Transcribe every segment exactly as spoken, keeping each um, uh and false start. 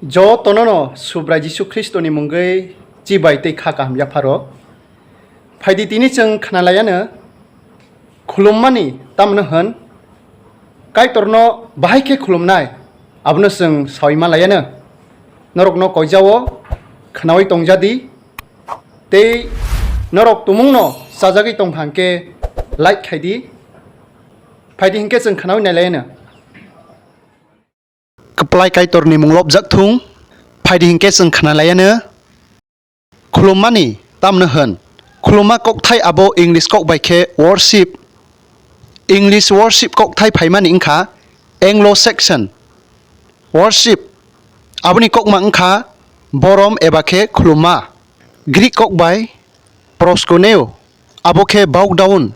Jotono no Subrai Jisu Khristoni mungwi chibai tei kha kaham yapharo. Phaidi tini chwng khna laiano khulummani tamno hwn, Kaitorno bahai khe khulumnai, abono chwng saui ma laiano. Norokno koijao khnaui tongjadi, tei norok tumungno chajagwi tongkha hwnkhe like khaidi. Phaidi hinkhe chwng khnaui nai laiano. Kwplai Kaitorni mung lobjak thung, phaidi hinkhe chwng khna laiano. Khulummani tamno hwn? Khulumma kokthai abo English kok bai khe worship. English worship kokthai phaimani wngkha Anglo-Saxon worship. Aboni kokma wngkha borom eba khe khulumma. Greek kok bai proskuneo, abo khe bow down,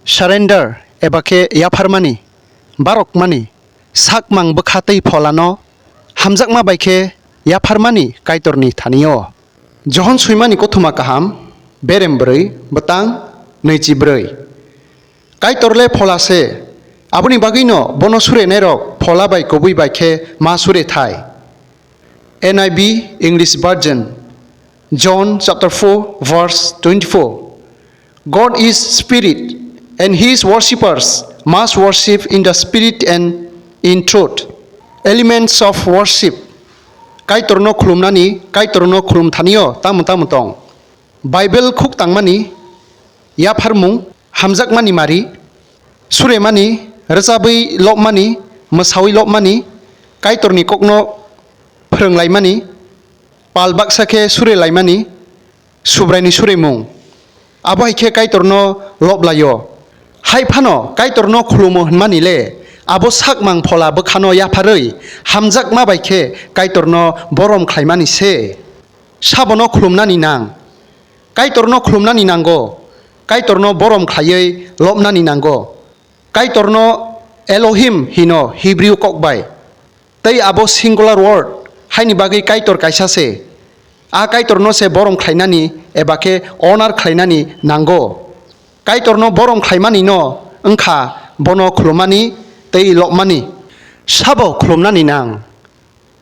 surrender eba khe yapharmani, barokmani, sakmang bwkha tei pholano hamjakma bai khe yapharmani Kaitorni thani-o. Johon swimani kothoma kaham, berem bwrwi, bwtang nwichi bwrwi. Kaitor le phola se, aboni bagwino bono surenairok phola bai kubui bai khe ma sure thai. N I V English Version, John chapter four, verse twenty-four. God is spirit, and his worshippers must worship in the spirit and in truth. Elements of worship. Kaitorno khulumnani, Kaitorno khulumthanio tamo tamo tong. Bible khuk tangmani, yapharmung, hamjakmani mari, suremani, rwchabwi lobmani, mwsaui lobmani, Kaitorni kokno phrwnglaimani, pal baksa khe surelaimani, Subraini suremung. Abo hai khe Kaitorno loblaio. Hai phano Kaitorno khulumo hwnmani le abo sakmang phola bwkhano yapharwi hamjakma bai khe Kaitorno borom khlaimani se. Sabono khulumnani nang. Kaitorno khulumnani nango. Kaitorno borom khlaiwi lobnani nango. Kaitorno Elohim hino Hebrew kok bai. Tei abo singular word, haini bagwi Kaitor kaisa se. A Kaitorno se borom khlainani eba khe honor khlainani nango. Kaitorno borom khlaimanino wngkha bono khulumani tei lobmani. Sabo khulumnani nang?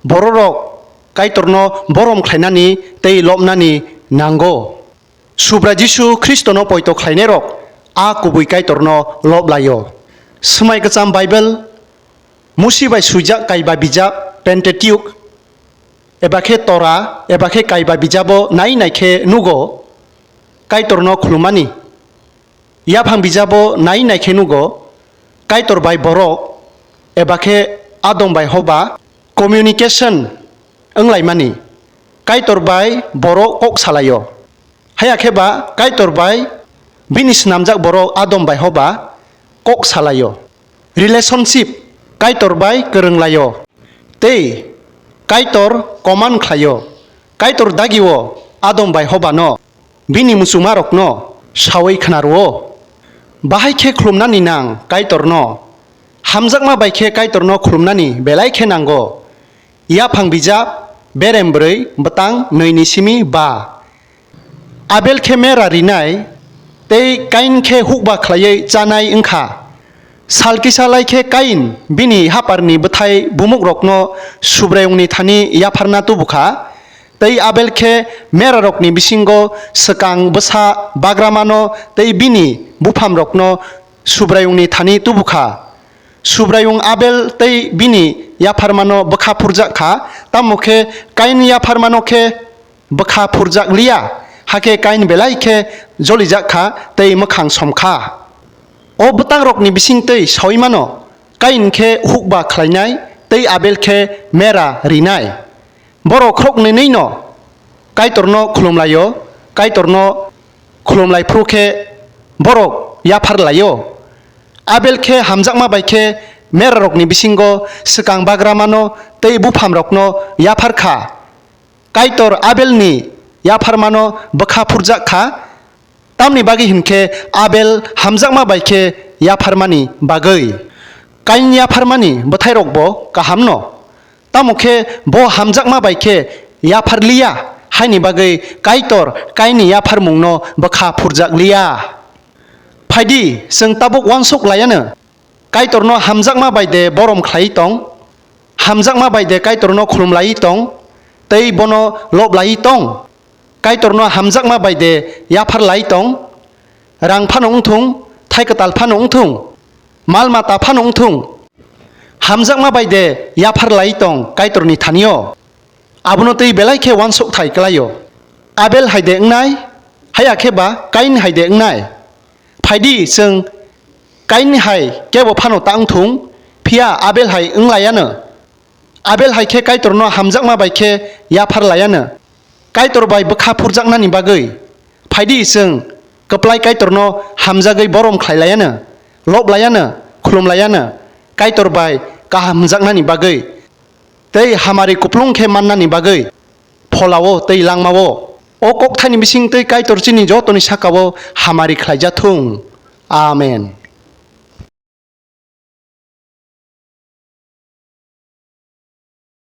Bororok Kaitorno borom khlainani tei lobnani nango. Subrai Jisu Khristono poito khlainairok a kubui Kaitorno loblaio. Swmai kwcham Bible, Musi bai swijak kaiba bijap Pentateuch, eba khe Torah, eba khe kaiba bijabo nai nai khe nugo, Kaitorno khulumani. Yaphang bijabo nai nai khe nugo, Kaitor bai borok, eba khe Adam bai Hoba communication wnglaimani, Kaitor bai borok kok salaio. Haya khe ba Kaitor bai bini snamjak borok Adam bai Hoba kok salaio. Relationship Kaitor bai kwrwnglaio. Tei Kaitor command khlaio. Kaitor dagio Adam bai Hobano bini muchungmarokno saui khna rwo. Bahai khe khulumnani nang Kaitorno. Hamjakma bai khe Kaitorno khulumnani belai khe nango. Yaphang bijap, berem bwrwi, bwtang nwi ni simi ba. Abel khe mera rinai, tei Kain khe hukba khlaiwi chanai wngkha. Sal kisa lai khe Kain bini haparni bwthai bumukrokno Subraiyungni thani yapharna tubukha, tei Abel khe merarokni bisingo swkang bwsa bagramano tei bini buphamrokno Subraiyungni thani tubukha. Subraiyung Abel tei bini yapharmano bwkha phurjak kha, tamo khe Kain yapharmano khe bwkha phurjak liya, hakhe Kain belai khe jolijak kha tei mwkhang som kha. O bwtangrokni bising twi saui mano, Kain khe hukba khlainai tei Abel khe mera rinai. Borok khoroknwino Kaitorno khulumlaio, Kaitorno khulumlai phuru khe borok yaphar laio. Abel khe hamjakma bai khe merarokni bisingo swkang bagramano tei buphamrokno yaphar kha. Kaitor Abelni yapharmano bwkha phurjak kha, tamni bagwi hinkhe Abel hamjakma bai khe yapharmani bagwi. Kain yapharmani bwthairokbo kahamno, tamo khe bo hamjakma bai khe yaphar liya, haini bagwi Kaitor Kainni yapharmungno bwkha phurjak liya. Phaidi, chwng tabuk uansuk laiano, Kaitorno hamjakma bai de borom khlai tong? Hamjakma bai de Kaitorno khulum laiwi tong, tei bono lob laiwi tong? Kaitorno hamjakma bai de yaphar laiwi tong? Rang phano wng thung, thai kwtal phano wng thung, mal mata phano wng thung, hamjakma bai de yaphar laiwi tong Kaitorni thani-o? Abono twi belai khe uansuk thai kwlai-o. Abel hai de wngnai, haiya khe ba Kain hai de wngnai? Phai di, chwng Kain hai kebo phano ta wng thung, phiya Abel hai wng lai-ano. Abel hai khe Kaitorno hamjakma bai khe yaphar lai-ano, Kaitor bai bwkha phurjaknani bagwi. Phai di, chwng kwplai Kaitorno hamjagwi borom khlai lai-ano, lob lai-ano, khulum lai-ano, Kaitor bai kaham hwnjaknani bagwi tei hamari kuplung khe mannani bagwi phola-o tei langma-o. O kokthaini bising twi Kaitor chini jotoni saka-o hamari khlai ja thung. Amen.